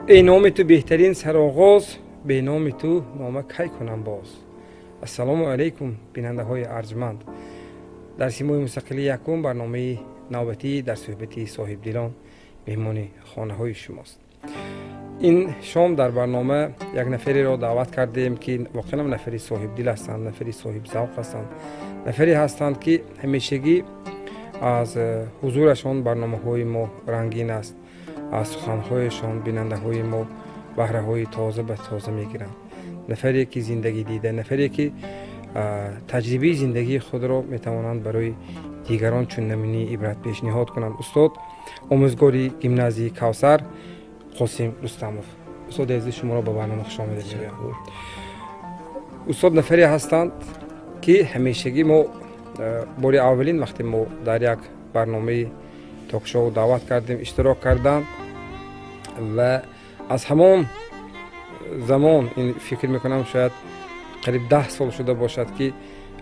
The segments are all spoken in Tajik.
Эй номи ту беҳтарин сароғоз, бе номи ту нома кай кунам боз. Ассалому алайкум, бинандаҳои арҷманд. Дар Симои Мустақили якум барномаи навбатӣ дар суҳбати соҳибдилон меҳмони хонаҳои шумост. Ин шом дар барнома як нафареро даъват кардем, ки воқеан нафари соҳибдил ҳастанд, нафари соҳибзавқ ҳастанд, нафаре ҳастанд, ки ҳамешагӣ аз ҳузурашон барномаҳои мо рангин аст, аз суханҳояшон бинандаҳои мо баҳраҳои тоза ба тоза мегиранд. Нафаре ки зиндагӣ дида, нафаре ки таҷрибаи зиндагии худро метавонанд барои дигарон чун намунаи ибрат пешниҳод кунанд. Устод, омӯзгори гимназияи Кавсар Қосим Рустамов. Устоди азиз, шуморо ба барнома хушомадед мегӯям. Устод нафаре ҳастанд, ки ҳамешагӣ мо бори аввалин вақте мо дар як барномаи ток-шоу даъват кардем, иштирок карданд ва аз ҳамон замон, ин фикр мекунам, шояд қариб 10 сол шуда бошад, ки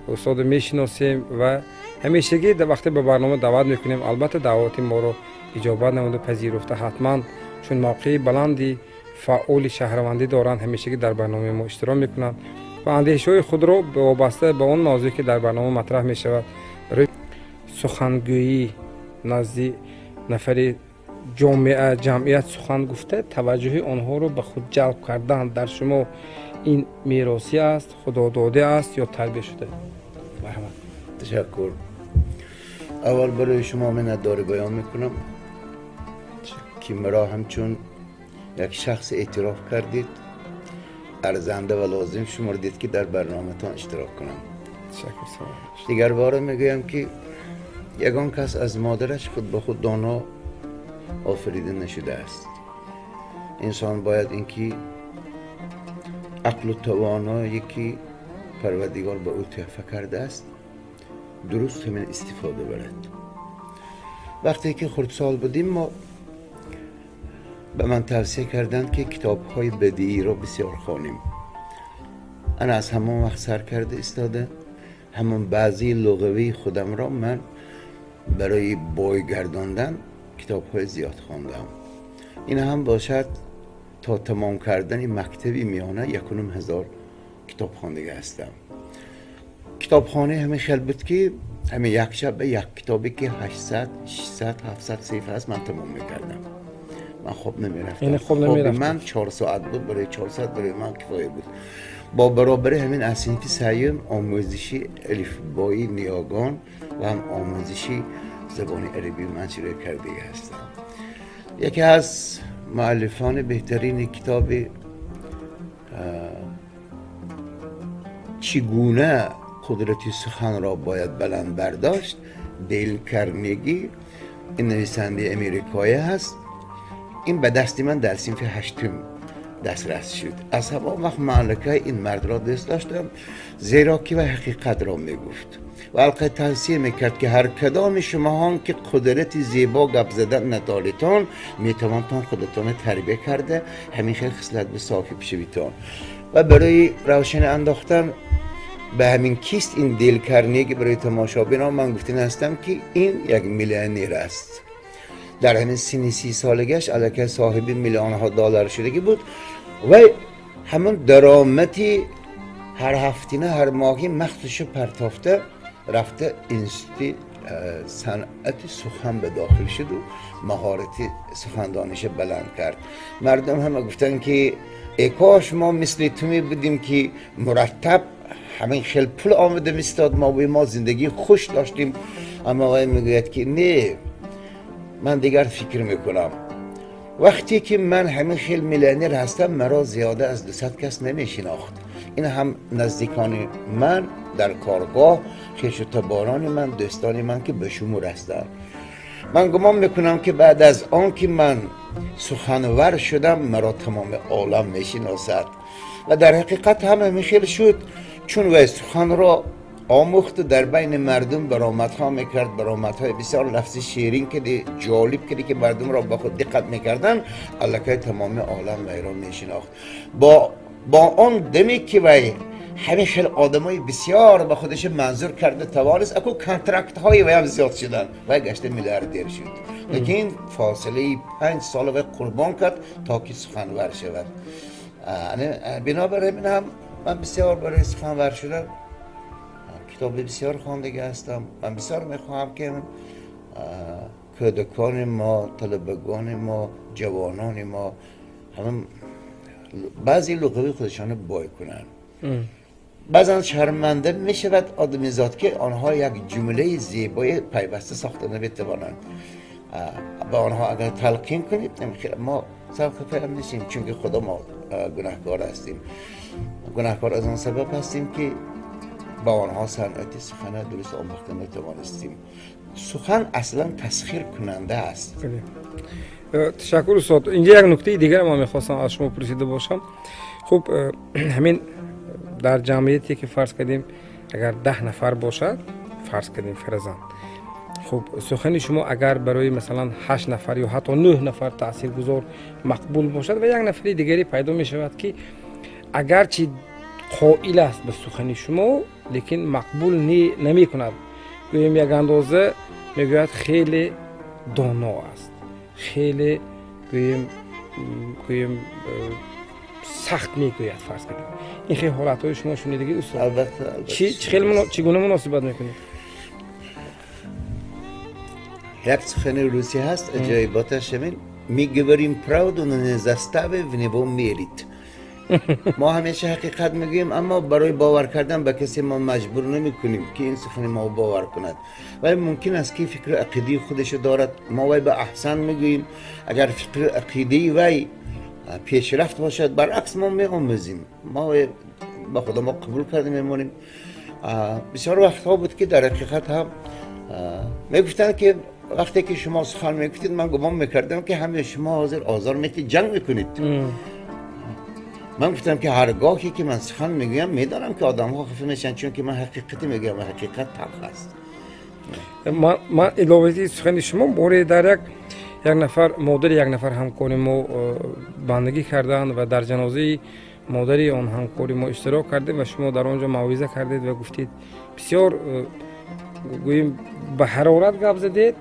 устодро мешиносем ва ҳамешагӣ вақте ба барнома даъват мекунем, албатта даъвати моро иҷобат намуда, пазируфта, ҳатман чун мавқеи баланди фаъоли шаҳрвандӣ доранд, ҳамешагӣ дар барномаи мо иштирок мекунанд ва андешаҳои худро вобаста ба он мавзӯе, ки дар барнома матраҳ мешавад, барои сухангӯӣ назди нафари ҷомеа, ҷамъият сухан гуфта, таваҷҷӯҳи онҳоро ба худ ҷалб кардан дар шумо ин меросӣ аст, худододӣ аст ё тарбия шуда? Марҳамат. Ташаккур. Аввал барои шумо миннатдорӣ баён мекунам, ки маро ҳамчун як шахс эътироф кардед, арзанда ва лозим шумурдед, ки дар барноматон иштирок кунам. Дигар бора мегӯям, ки ягон кас аз модараш худ ба худ доно офарида нашудааст. Инсон бояд инки ақлу тавоное, ки Парвардигор ба ӯ туҳфа кардааст, дуруст ҳамин истифода барад. Вақте ки хурдсол будем, мо ба ман тавсия карданд, ки китобҳои бадииро бисёр хонем. Ана аз ҳамон вақт сар карда истода, ҳамон баъзеи луғавии худамро ман барои бой гардондан китобҳои зиёд хондам. Ин ҳам бошад, то тамом кардани мактаби миёна 1500 китоб хондага ҳастам. Китобхона ҳамин хел буд, ки ҳамин як шаб ба як китобе, ки 800, 600, 700 саҳифа аст, ман тамом мекардам. Ман хоб намерафтам. Яъне хоб намерафтам. Ман 4 соат буд, барои 4 соат барои ман кифоя буд. Бо баробари ҳамин аз синфи сеюм омӯзиши алифбои ниёгон ва ҳам омӯзиши забони арабӣ ман шурӯъ кардага ҳастам. Яке аз муаллифони беҳтарини китоби «Чӣ гуна қудрати суханро бояд баланд бардошт», Дейл Карнеги, ин нависандаи америкоӣ ҳаст. Ин ба дасти ман дар синфи ҳаштум дастрас шуд. Аз ҳамон вақт ман аллакай ин мардро дӯст доштам, зеро ки вай ҳақиқатро мегуфт ва аллакай тавсия мекард, ки ҳар кадоми шумоҳон, ки қудрати зебо гап задан надоритон, метавонтон худатонро тарбия карда, ҳамин хел хислат ба соҳиб шавитон. Ва барои равшани андохтан ба ҳамин кист ин Дейл Карнеги, барои тамошобинон ман гуфтан ҳастам, ки ин як миллионер аст. Дар ҳамин синни 30 солагиаш аллакай соҳиби миллионҳо доллар шудагӣ буд ва ҳамон даромади ҳар ҳафтина, ҳар моҳӣ махсушу партофта рафта, институти санъати сухан ба дохил шуду маҳорати сухандониша баланд кард. Мардум ҳама гуфтанд, ки э кош мо мисли ту мебудем, ки мураттаб ҳамин хел пул омада мистод, мо мо зиндагии хуш доштем. Аммо вай мегӯяд, ки не, ман дигар фикр мекунам. Вақте ки ман ҳамин хел миллионер ҳастам, маро зиёда аз 200 кас намешинохт. Ин ҳам наздикони ман дар коргоҳ, хешу таборони ман, дӯстони ман, ки ба шумур ҳастанд. Ман гумон мекунам, ки баъд аз он ки ман суханвар шудам, маро тамоми олам мешиносад. Ва дар ҳақиқат ҳам ҳамин хел шуд, чун вай суханро омӯхту дар байни мардум баромадҳо мекард, баромадҳои бисёр лафзи ширин киди, ҷолиб киди, ки мардумро ба худ диққат мекарданд, аллакай тамоми олам вайро мешинохт. Бо он даме ки вай همین خیلی آدمای بسیار با خودش منظور کرده توانست اکو contract های و هم زیاد شدن و گشته میلیاردر شد. لیکن فاصله 5 سال و قربان کرد تا که سخنور شود. بنابراین هم من بسیار برای سخنور شدن کتاب بسیار خواندگی هستم. من بسیار میخواهم که کودکان ما، طلبگان ما، جوانان ما همه بعضی لغوی خودشان بای کنن. بعضا شرمنده می شود آدمیزاد که آنها یک جمله زیبای پیوسته ساخته نمیتوانند. به آنها اگر تلقین کنید ما سرخفه هم نیستیم، چون که خدا ما گناهکار هستیم. گناهکار از آن سبب هستیم که با آنها صنعت سخن درست آموخته نتوانستیم. سخن اصلا تسخیر کننده است. تشکر استاد. اینجا یک نکته دیگر ما میخواستم از شما پرسیده باشم. خب همین در جمعیتی که فرض کردیم اگر 10 نفر باشد، فرض کردیم فرضاً، خب سخن شما اگر برای مثلا 8 نفر یا حتی 9 نفر تاثیرگذار مقبول باشد و یک نفر دیگری پیدا می شود که اگرچه قائل است به سخن شما لیکن مقبول نمی کند، گوییم یک اندازه میگوید خیلی دانا است، خیلی گوییم سخت میگوید فرض کنیم. این خیلی حالتهای شما شنیدگی استاد؟ البته. چگونه مناسبت میکنید؟ یک سخن روسی هست عجایباتش همین می говорим правду, но не заставим в него верить. ما همیشه حقیقت میگوییم اما برای باور کردن به کسی ما مجبور نمیکنیم که این سخن ما باور کند. ولی ممکن است که فکر عقیده خودش دارد، ما وی به احسن میگوییم. اگر فکر عقیده وی پیشرفت باشد برعکس ما میآموزیم، ما با خدا ما قبول کرده میمونیم. بسیار وقتها بود که در حقیقت هم میگفتند که وقتی که شما سخن میگفتید من گمان میکردم که همه شما حاضر آزار میتید، جنگ میکنید. من گفتم که هرگاهی که من سخن میگویم میدانم که آدم ها خفه میشن، چون که من حقیقتی میگویم و حقیقت تلخ است. من علاوه سخن شما باره در یک نفر مادر یک نفر همکار ما بندگی کردند و در جنازه مادری آن همکار ما اشتراک کردیم و شما در آنجا موعظه کردید و گفتید بسیار گوییم به حرارت گپ زدید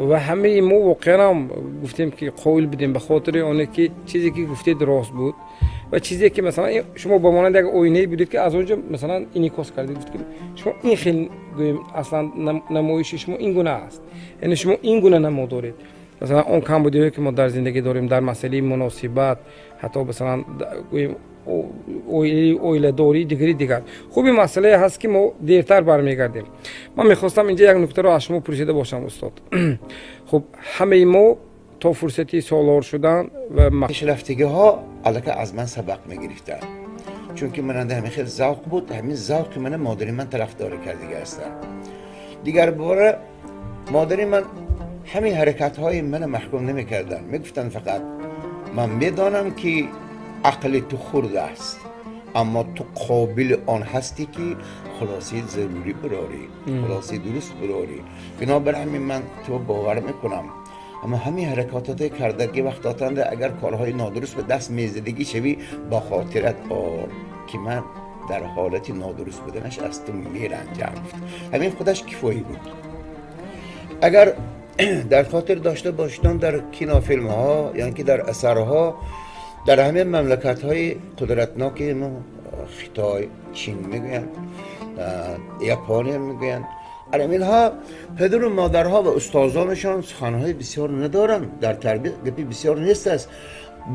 و همه ما واقعا هم گفتیم که قائل بودیم به خاطر آنه که چیزی که گفتید راست بود و چیزی که مثلا شما به مانند یک آینه بودید که از اونجا مثلا انعکاس کردید، گفتید که شما این خیلی گوییم اصلا نمایش شما این گونه است، یعنی شما این گونه نما دارید. مثلا اون کمبودی‌هایی که ما در زندگی داریم در مسئله مناسبت، حتی مثلا گوییم оиладорӣ дигари дигар. Хуб, ин масъалае ҳаст ки мо дертар бармегардем. Ман мехостам инҷа як нуктаро аз шумо пурсида бошам устод. Хуб, ҳамаи мо то фурсати солор шудан ва пешрафтагиҳо аллакай аз ман сабақ мегирифтанд, чунки мананда ҳамин хел завқ буд, ҳамин завқи мана модари ман тарафдорӣ кардига ҳастанд. Дигар бора модари ман ҳамин ҳаракатҳои мана маҳкум намекарданд, мегуфтанд фақат ман медонам ки عقل تو خرد است اما تو قابل آن هستی که خلاصه ضروری براری، خلاصه درست براری. بنابراین من تو باور میکنم. اما همین حرکاتات کردگی وقتاتنده اگر کارهای نادرست به دست میزدگی شوی با خاطرت آر که من در حالت نادرست بودنش از تو میرنجم. همین خودش کفایی بود. اگر در خاطر داشته باشتن در کینو فیلم ها یعنی که در اثرها در همه مملکت های قدرتناک ما، خیتای، چین میگویند، ژاپن میگویند، اینها پدر و مادرها و استادانشان سخنهای بسیار ندارند، در تربیت گپی بسیار نیست است.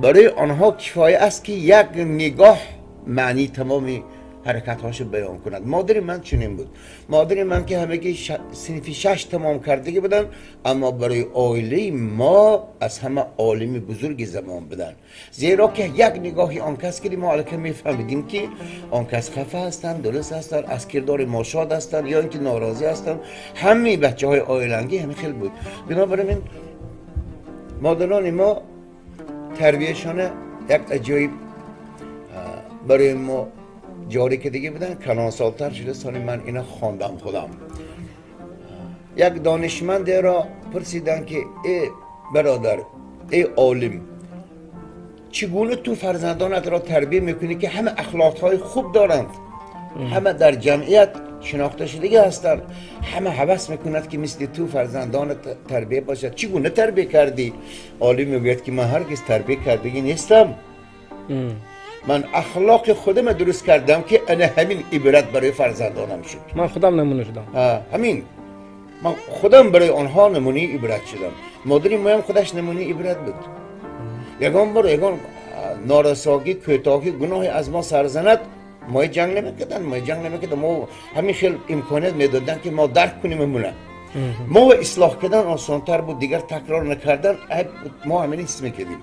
برای آنها کفایه است که یک نگاه معنی تمام حرکت‌هاش بیان کند. مادر من چنین بود. مادر من که همگی صنف 6 تمام کردگی بودن، اما برای عائله ما از همه عالم بزرگ زمان بودن، زیرا که یک نگاهی آن کس کردیم ما الکی میفهمیدیم که آن کس خفه هستند، درست هستند، از کردار ما شاد هستند یا اینکه ناراضی هستند. همه بچه های عائلگی همه خیلی بود. بنابراین مادران ما تربیهشان یک عجایب برای ما جاری که دیگه بودن. کلان سالتر شده سالی من اینا خواندم خودم. یک دانشمند را پرسیدن که ای برادر، ای عالم، چگونه تو فرزندانت را تربیه میکنی که همه اخلاقهای خوب دارند؟ همه در جمعیت شناخته شدگی هستند، همه هوس میکند که مثل تو فرزندان تربیه باشد. چگونه تربیه کردی؟ عالم میگوید که من هرگز تربیه کردگی نیستم، من اخلاق خودم درست کردم که انا همین عبرت برای فرزندانم شد. من خودم نمونه شدم. همین من خودم برای آنها نمونه عبرت شدم. مادری مایم خودش نمونه عبرت بود. یگان بار یگان نارساگی کوتاهی گناهی از ما سرزند، ما جنگ نمیکردن، ما جنگ نمیکردن، ما همین خیلی امکانیت میدادن که ما درک کنیم مونه. ما اصلاح کردن آسانتر بود، دیگر تکرار نکردن ما همین حس میکردیم.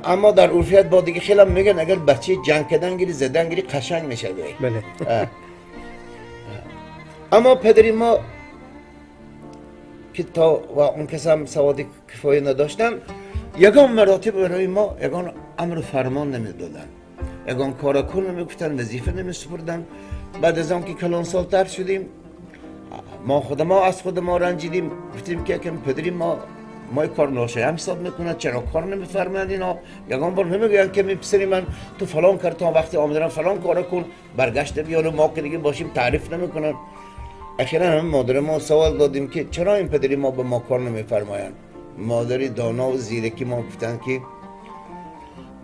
اما در عرفیت با دیگه خیلی میگن اگر بچه جنگ کردن گیری زدن گیری قشنگ میشه. بله. اما پدری ما که تا و اون کس هم سواد کفایه نداشتن، یگان مراتب برای ما یگان امر فرمان نمیدادن، یگان کار کن نمیگفتن، وظیفه نمیسپردن. بعد از آن که کلان سالتر شدیم، ما خود ما از خود ما رنجیدیم، گفتیم که یکم پدری ما کار ناشایم حساب میکنند، چرا کار نمیفرمایند اینا؟ یگان بار نمیگویند که پسری من تو فلان کار تا وقتی آمدن فلان کار کن، برگشت بیان و ما که دیگه باشیم تعریف نمیکنن. اخیرا هم مادر ما سوال دادیم که چرا این پدری ما به ما کار نمیفرمایند؟ مادری دانا و زیرکی ما گفتند که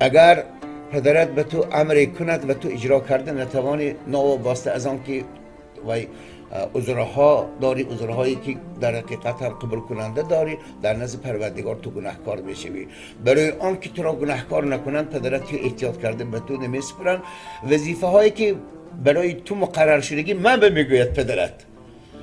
اگر پدرت به تو امر کند و تو اجرا کرده نتوانی، ناوابسته از آن که وی عذرها داری، عذرهایی که در حقیقت هم قبول کننده داری، در نزد پروردگار تو گناهکار میشوی. برای آن که تو را گناهکار نکنند، پدرت که احتیاط کرده به تو نمیسپرند. وظیفه هایی که برای تو مقرر شدگی من به میگوید پدرت،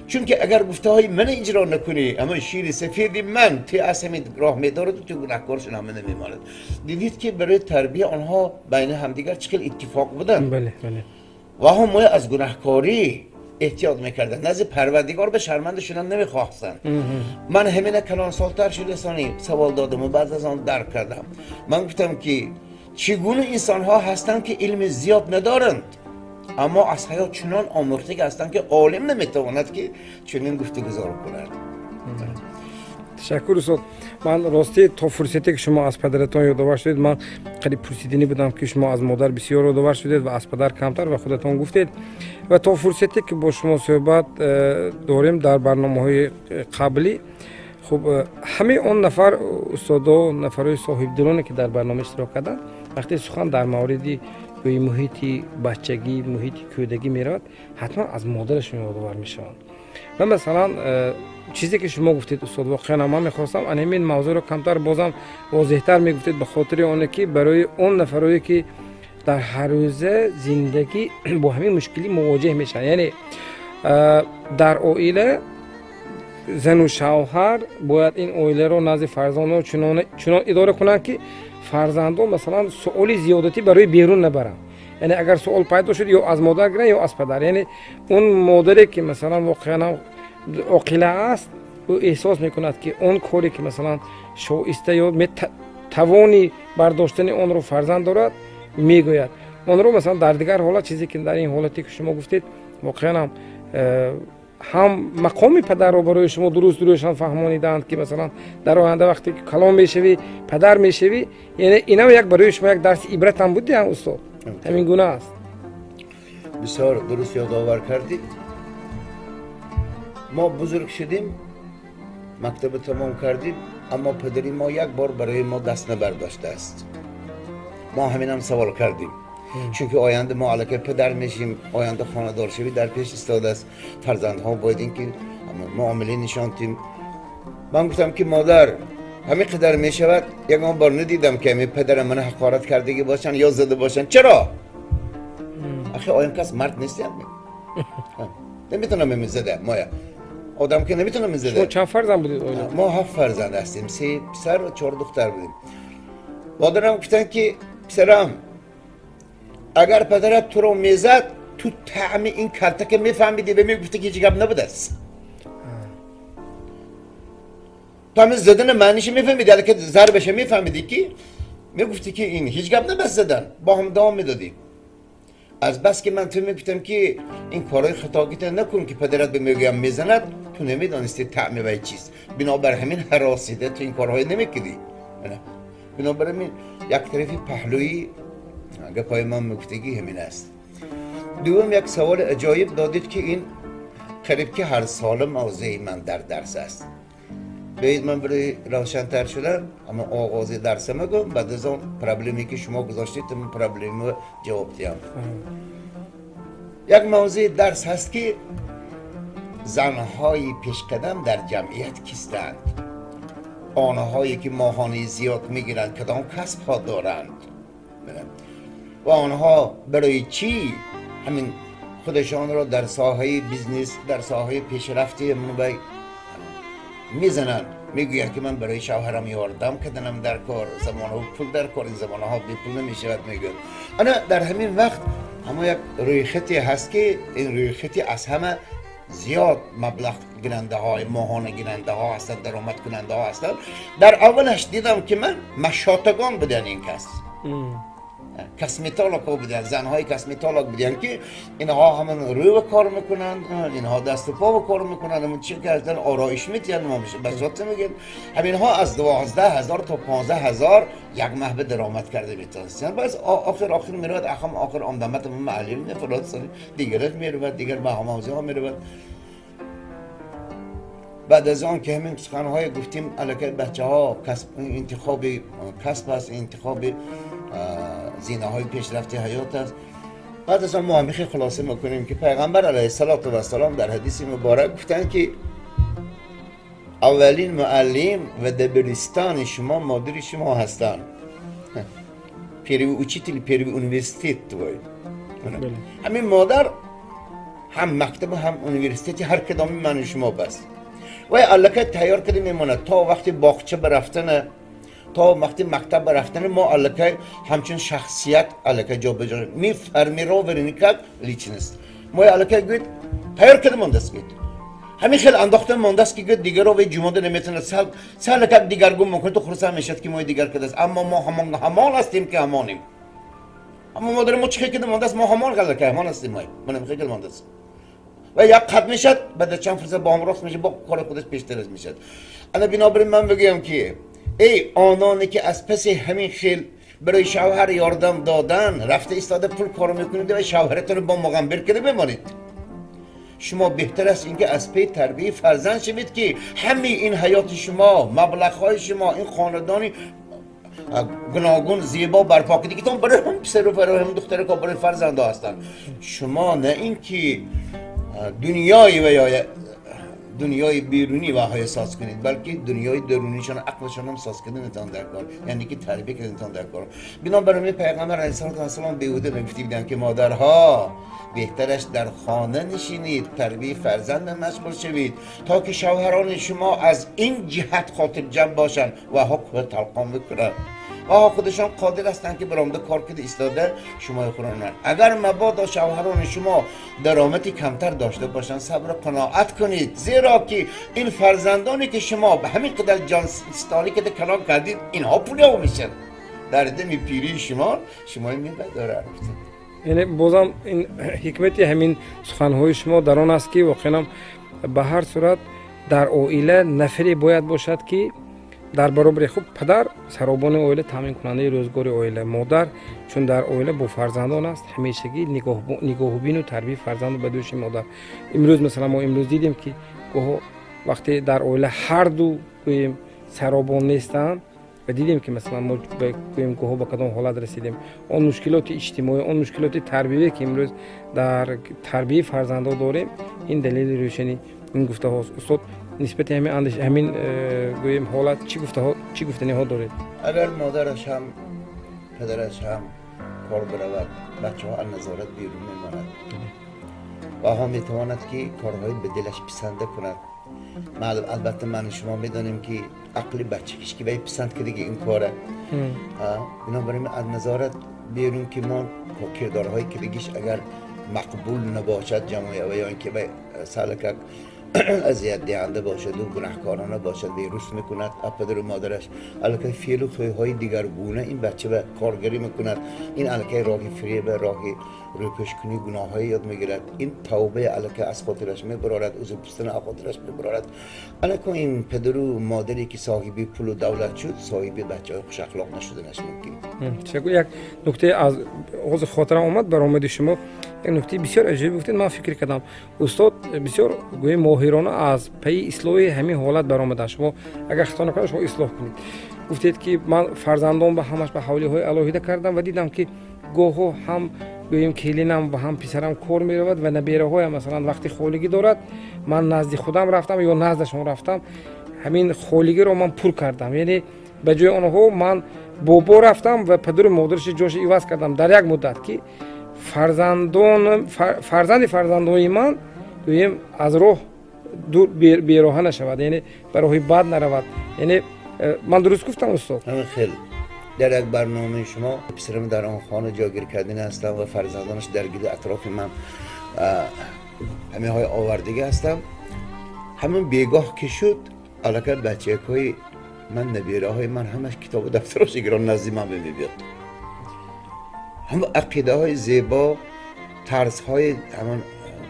چون که اگر گفته های من اجرا نکنی، اما شیر سفید من تی از همین راه میدارد و تو گناهکار شدن همه نمیماند. دیدید که برای تربیه آنها بین همدیگر چقدر اتفاق بودن. بله بله. و هم از گناهکاری احتیاط میکردن، نزد پروردگار به شرمنده شدن نمیخواستن. من همین کلان سالتر شده سانی سوال دادم و بعد از آن درک کردم. من گفتم که چگونه انسان ها هستند که علم زیاد ندارند اما از حیات چنان آموخته هستند که عالم نمیتواند که چنین گفتگذار کند. ташаккур устод. Ман ростӣ то фурсате ки шумо аз падаратон ёдовар шудед, ман қариб пурсидинӣ будам ки шумо аз модар бисёр ёдовар шудед ва аз падар камтар, ва худатон гуфтед. Ва то фурсате ки бо шумо суҳбат дорем дар барномаҳои қаблӣ, хуб ҳамаи он нафар устодо, нафарҳои соҳибдилоне ки дар барнома иштирок карданд, вақте сухан дар мавриди гӯи муҳити бачагӣ, муҳити кӯдагӣ меравад, ҳатман аз модарашон ёдовар мешаванд. Ва масалан чизе ки шумо гуфтед устод, воқеан ман мехостам ан ҳамин мавзӯъро камтар бозам возеҳтар мегуфтед, ба хотири оне ки барои он нафарое ки дар ҳаррӯза зиндагӣ бо ҳамин мушкилӣ мувоҷеҳ мешаванд, яъне дар оила зану шавҳар бояд ин оиларо назди фарзандон чунон идора кунанд ки фарзандон масалан суоли зиёдатӣ барои берун набаранд. Яъне агар суол пайдо шуд, ё аз модар гиранд ё аз падар. Яъне он модаре ки масалан воқеан оқила аст, ӯ эҳсос мекунад ки он коре ки масалан шоиста ё тавони бардоштани онро фарзанд дорад, мегӯяд онро. Масалан дар дигар ҳолат, чизе ки дар ин ҳолате ки шумо гуфтед, воқеан ҳам мақоми падарро барои шумо дуруст дурушан фаҳмонидаанд ки масалан дар оянда вақте ки калон мешавӣ, падар мешавӣ, яъне инам як барои шумо як дарси ибрат ҳам буд, устод? ҳамин гуна аст. Бисёр дуруст ёдовар кардед. Мо бузург шудем, мактаб тамом кардем, аммо падари мо як бор барои мо даст набардоштааст. Мо ҳаминам савол кардем, чунки оянда мо аллакай падар мешим, оянда хонадоршавӣ дар пеш истодааст, фарзандҳо бояд ин ки муомила нишон дим. Ман гуфтам ки модар, ҳамин қадар мешавад, ягон бор надидам ки ҳамин падарам мана ҳақорат кардагӣ бошанд ё зада бошанд. Чаро? Ахи оям кас мард нестиям, наметавонам ҳамин зада моя одам ки наметавонам ин зада. Шумо чанд фарзанд будед оила? Мо 7 фарзанд ҳастем, 3 писар ва 4 духтар будем. Модарам гуфтанд ки писарам, агар падарат туро мезад, ту таъми ин калтака мефаҳмидӣ ва мегуфтӣ ки ҳеҷ гап набудааст. Ту ҳамин задани маъниша мефаҳмидӣ, аллакай зарбаша мефаҳмидӣ ки мегуфтӣ ки ин ҳеҷ гап набаст задан, бо ҳам давом медодӣ. Аз бас ки ман ту мегуфтам ки ин корҳои хатогита накун ки падарат ба мегӯям мезанад, ту намедонисти таъми вай чист. Бинобар ҳамин ҳаросида ту ин корҳое намекардӣ. Бинобар ҳамин як тарафи паҳлӯи гапҳои ман мегуфтагӣ ҳамин аст. دوم یک سوال عجایب دادید که این قریب که هر سال موضوع من در درس است. بیایید من برای روشن‌تر شدن اما آغاز درس میگم، بعد از آن پرابلمی که شما گذاشتید من پرابلم رو جواب دیم. یک موضوع درس هست که زنهای پیشقدم در جمعیت کیستند، آنهایی که ماهانه زیاد میگیرند کدام کسب ها دارند و آنها برای چی همین خودشان را در ساحه business، در ساحه پیشرفتی میزنند. میگوید که من برای شوهرم یاردم کردنم در کار، زمانه پول در کار، این زمانه ها بی پول نمیشود. میگوید انا در همین وقت اما یک رویخطی هست که این رویخطی از همه زیاد مبلغ گیرنده های ماهانه گیرنده ها هستند، درآمد کننده ها هستند. در اولش دیدم که من مشاتگان بودن، این کس کسمیتالوگ بودن، زنهای کسمیتالوگ بودن که اینها همون روی کار میکنن، اینها دست و پا کار میکنن، همون چی کردن آرایش میتین، ما میشه بساط میگن. همینها از 12,000 تا 15,000 یک ماه به درآمد کرده میتونستن. باز آخر آخر میرود اخم آخر آمدمت معلم فلان سال دیگرش میرود، دیگر مهمازی ها میرود. بعد از آن که همین سخنهای گفتیم الکی بچه ها کسب، انتخاب کسب است، انتخاب زینه های پیشرفتی حیات است. بعد از آن ما همیشه خلاصه میکنیم که پیغمبر علیه الصلاة و السلام در حدیث مبارک گفتند که اولین معلم و دبیرستان شما مادر شما هستند. Первый учитель, первый университет твой. همین مادر هم مکتب و هم университет ی هر کدام من و شما بس. و الکی تیار کرده میماند تا وقتی باغچه برفتن، تا وقتی مکتب برفتن ما الکی همچون شخصیت الکی جا به جا می формированы как личность. ما الکی گوید تیار کرده مانده است، گوید همین خیلی انداخته مانده است که گوید دیگر رو به جماده نمیتونه سال که دیگرگون میکنه تو خرسند میشد که ما دیگر کرده است. اما ما همان هستیم که همانیم. اما مادر ما چه کرده مانده است، ما همان غلط که همان هستیم، ما من خیلی مانده است. و یک قد میشد بعد چند فرصت با هم راست میشه، با کار خودش پیشتر میشد. انا بنابراین من بگویم که ای آنانی که از پس همین خیل برای شوهر یاردم دادن رفته ایستاده پول کار میکنید و شوهرتون رو با مغمبر کرده بمانید، شما بهتر است اینکه از پی تربیه فرزند شوید که همه این حیات شما، مبلغ های شما، این خاندانی گوناگون زیبا برپا که دیگه برای هم پسر و برای هم دختر که برای فرزنده هستند. شما نه اینکه دنیای و یا دنیای بیرونی و های ساز کنید، بلکه دنیای درونیشان، عقلشان هم ساز کردنتان در کار، یعنی که تربیه کردنتان در کار. بنابراین پیغمبر علیه السلام بیهوده نگفته بودند که مادرها بهترش در خانه نشینید، تربیه فرزند مشغول شوید تا که شوهران شما از این جهت خاطر جمع باشند و حکم تلقان بکنند. آها خودشان قادر هستند که برآمده کار کرده ایستاده شما خورانند. اگر مبادا شوهران شما درآمدی کمتر داشته باشند صبر و قناعت کنید، زیرا که این فرزندانی که شما به همین قدر جان ستانی که کلان کردید اینها پول میشن در دم پیری شما شما میبداره. یعنی بازم این حکمت همین سخنهای شما در آن است که واقعا به هر صورت در عائله نفری باید باشد که در баробари хуб падар саробони оила, таъминкунандаи рӯзгори оила, модар чун дар оила бо фарзандон аст, ҳамешагӣ нигоҳубину тарбияи фарзанду ба дӯши модар. Имрӯз масалан мо имрӯз дидем ки гоҳо вақте дар оила ҳарду гӯем саробон нестанд ва дидем ки масалан мо гӯем гоҳо ба кадом ҳолат расидем, он мушкилоти иҷтимоӣ, он мушкилоти тарбиявие ки имрӯз дар тарбияи фарзандо дорем, ин далели рӯшани ин гуфтаҳост. Устод, нисбати ҳамин гӯем ҳолат чӣ гуфтаниҳо доред? Агар модараш ҳам падараш ҳам кор биравад, бачаҳо аз назорат берун мемонад ва ҳо метавонад ки корҳои ба дилаш писанда кунад. Албатта ман шумо медонем ки ақли бача ҳеч ки вай писанд кардиги ин кора. Бинобар ин аз назорат берун ки мо кирдорҳои кардигиш агар мақбул набошад ҷамоа ва ё ин ки вай салакак اذیت دهنده باشد و گناهکارانه باشد ویروس میکند پدر و مادرش الکی فعل و خویهای دیگرگونه این بچه به کارگری میکند. این الکی راه فریب، راه روپش کنی گناه یاد میگیرد، این توبه الکه از خاطرش میبرارد، عذر پرسیدن از خاطرش میبرارد. الکه این پدر و مادری که صاحبی پول و دولت شد، صاحبی بچه های خوش اخلاق نشدنش ممکن. یک نکته از حوز خاطرم آمد برآمد شما، یک نکته بسیار عجیب گفتید. من فکر کردم استاد بسیار گویی ماهرانه از پی اصلاح همین حالت برآمده. شما اگر خطا نکنم شما اصلاح کنید. گفتید که من فرزندان به همش به حوالی های علاهیده کردم و دیدم که گاهو هم گوییم کلینم و هم پسرم کار میرود و نبیره های مثلا وقتی خالگی دارد، من نزد خودم رفتم یا نزدشون رفتم، همین خالگی رو من پر کردم. یعنی به جای آنها من بابا رفتم و پدر و مادرش جاش عوض کردم در یک مدت که فرزندان فرزند فرزندان من گوییم از راه دور بیراه نشود، یعنی به راه بد نرود. یعنی من درست گفتم استاد؟ خیلی در یک برنامه شما پسرم در آن خانه جاگیر کردن هستم و فرزندانش در گرد اطراف من همه های آوردگی هستم. همون بیگاه که شد الکه بچه های من، نبیره های من همش کتاب و دفترش گران نزد من میبیاد. هم عقیده های زیبا، طرز های همون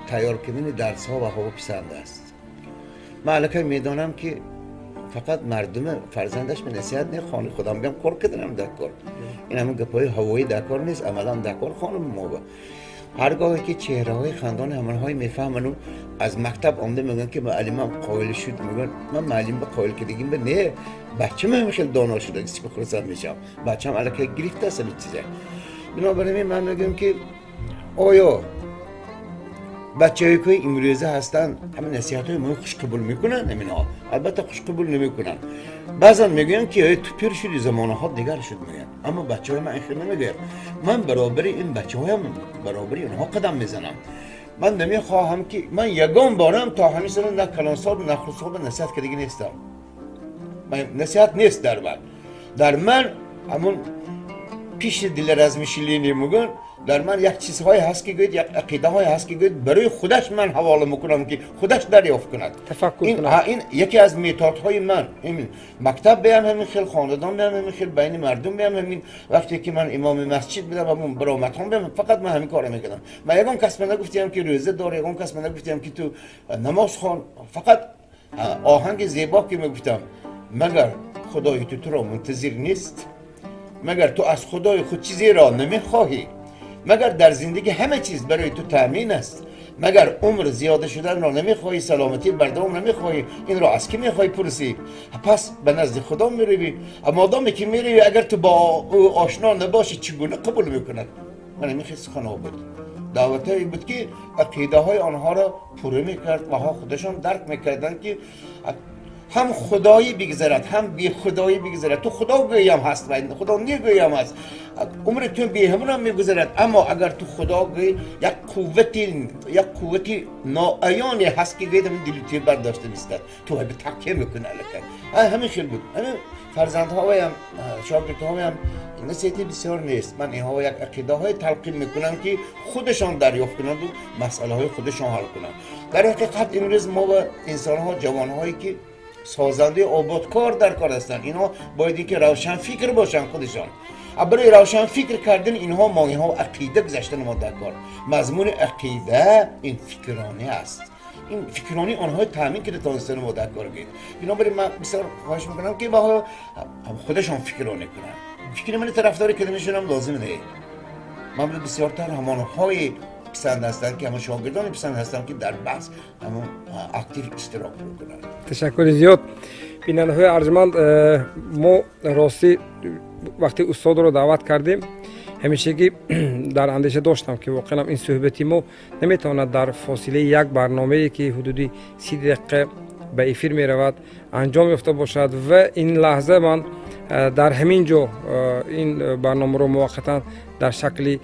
تیار کردن درس ها و هوا پسند است. من الکه میدانم که فقط مردم فرزندش به نصیحت نه، خانه خودم بیام کار کردنم در کار. این همون گپای هوایی در کار نیست، عملا در کار خانم ما با. هرگاهی که چهره های خندان همانهای میفهمن و از مکتب آمده میگن که معلمم قایل شد، میگن من معلم به قایل که دیگه به نه، بچه من خیلی دانا شده کسی به خرسند میشم، بچه‌م الکی گرفته است این چیزا. بنابراین من میگم که آیا بچه‌ای که امروزه هستن همه نصیحت‌های ما خوش قبول میکنن؟ نمینا، البته خوش قبول نمیکنن. بعضا میگن که تو پیر شدی، زمانه ها دیگر شد میگن، اما بچه‌های من این خیلی نمیگن. من برابر این بچه‌هایم، برابر اینها قدم میزنم. من نمیخواهم که من یگان بارم تا همین سال نه کلانسال نه خردسال نصیحت که دیگه نیستم. من نصیحت نیست در من. در من همون پیش دل رزمشیلینی میگن، در من یک چیزهای هست که گوید، یک عقیده های هست که گوید برای خودش من حواله میکنم که خودش دریافت کند، تفکر این کند. این یکی از میتادهای من. این مکتب بیم همین خیل، خاندان بیم همین خیل، بین مردم بیم همین. وقتی که من امام مسجد بودم و من برآمدم بیم، فقط من همین کارو میکردم. من یگان کس من نگفتیم که روزه دار، یگان کس من نگفتیم که تو نماز خوان، فقط آهنگ زیبا که میگفتم، مگر خدای تو را منتظر نیست؟ مگر تو از خدای خود چیزی را نمیخواهی؟ مگر در زندگی همه چیز برای تو تأمین است؟ مگر عمر زیاده شدن را نمیخواهی؟ سلامتی بردوام نمیخواهی؟ این را از کی میخواهی پرسی؟ پس به نزد خدا میروی. اما آدمی که میروی اگر تو با او آشنا نباشی چگونه قبول میکند؟ من همین خیلی سخنها بود، دعوتهایی بود که عقیده های آنها را پوره میکرد و ها خودشان درک میکردند که هم خدایی بگذرد هم بی خدایی بگذرد. تو خدا گویی هم هست و خدا نیگویی هم هست، عمر تو بی همون هم میگذرد. اما اگر تو خدا گویی یک قوتی ناعیانی هست که گویی همین دل تو برداشته نیستد، تو به تکیه میکنه الکه. همین خیلی بود. همین فرزندهایم، شاگردهایم نصیحتی بسیار نیست. من اینها یک عقیده های تلقین میکنم که خودشان دریافت کنند و مسئله های خودشان حل کنند. در حقیقت امروز ما با انسان ها، جوان هایی که سازنده آبادکار در کار هستند، اینها باید که روشن فکر باشن خودشان. برای روشن فکر کردن اینها ما اینها عقیده گذاشتن ما در کار. مضمون عقیده این فکرانی است، این فکرانی آنها تامین کرده تانستن ما در کار گید. بنابراین من بسیار خواهش میکنم که با خودشان فکرانی کنن. فکر من طرفدار کدومشون هم لازم نه. من بسیارتر همانهای پسند هستند که همون شاگردان پسند هستند که در بحث همون اکتیو اشتراک میکنند. تشکر زیاد. بیننده‌های ارجمند، ما راستی وقتی استاد رو دعوت کردیم همیشگی در اندیشه داشتم که واقعا این صحبتی ما نمیتواند در فاصله یک برنامه‌ای که حدودی 30 دقیقه به افیر میرود انجام یافته باشد و این لحظه من در همین جا این برنامه رو موقتا در شکلی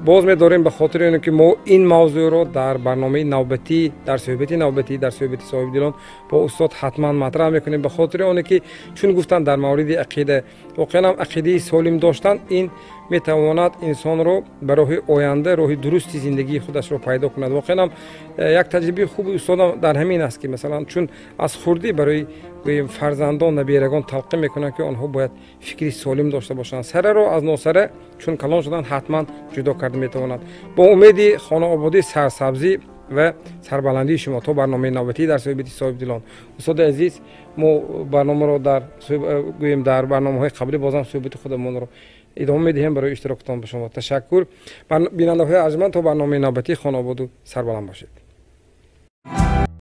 باز می‌داریم، به خاطر اینکه ما این موضوع رو در برنامه نوبتی، در صحبت نوبتی، در صحبت صاحب دلان با استاد حتما مطرح میکنیم، به خاطر اینکه چون گفتن در مورد عقیده، واقعا هم عقیده سالم داشتن این میتواند انسان رو به راه آینده، راه درست زندگی خودش رو پیدا کند. واقعا هم یک تجربه خوب استادم در همین است که مثلا چون از خردی برای гӯем фарзандон, наберагон талқин мекунанд, ки онҳо бояд фикри солим дошта бошанд, сараро аз носара чун калон шуданд, ҳатман ҷудо карда метавонанд. Бо умеди хонаободӣ, сарсабзӣ ва сарбаландии шумо то барномаи навбатӣ дар суҳбати соҳибдилон. Устоди азиз, мо барномаро дар гӯем дар барномаҳои қаблӣ бозам суҳбати худамонро идома медиҳем. Барои иштирокатон ба шумо ташаккур. Бинандаҳои арҷманд, то барномаи навбатӣ хонаободу сарбаланд бошед.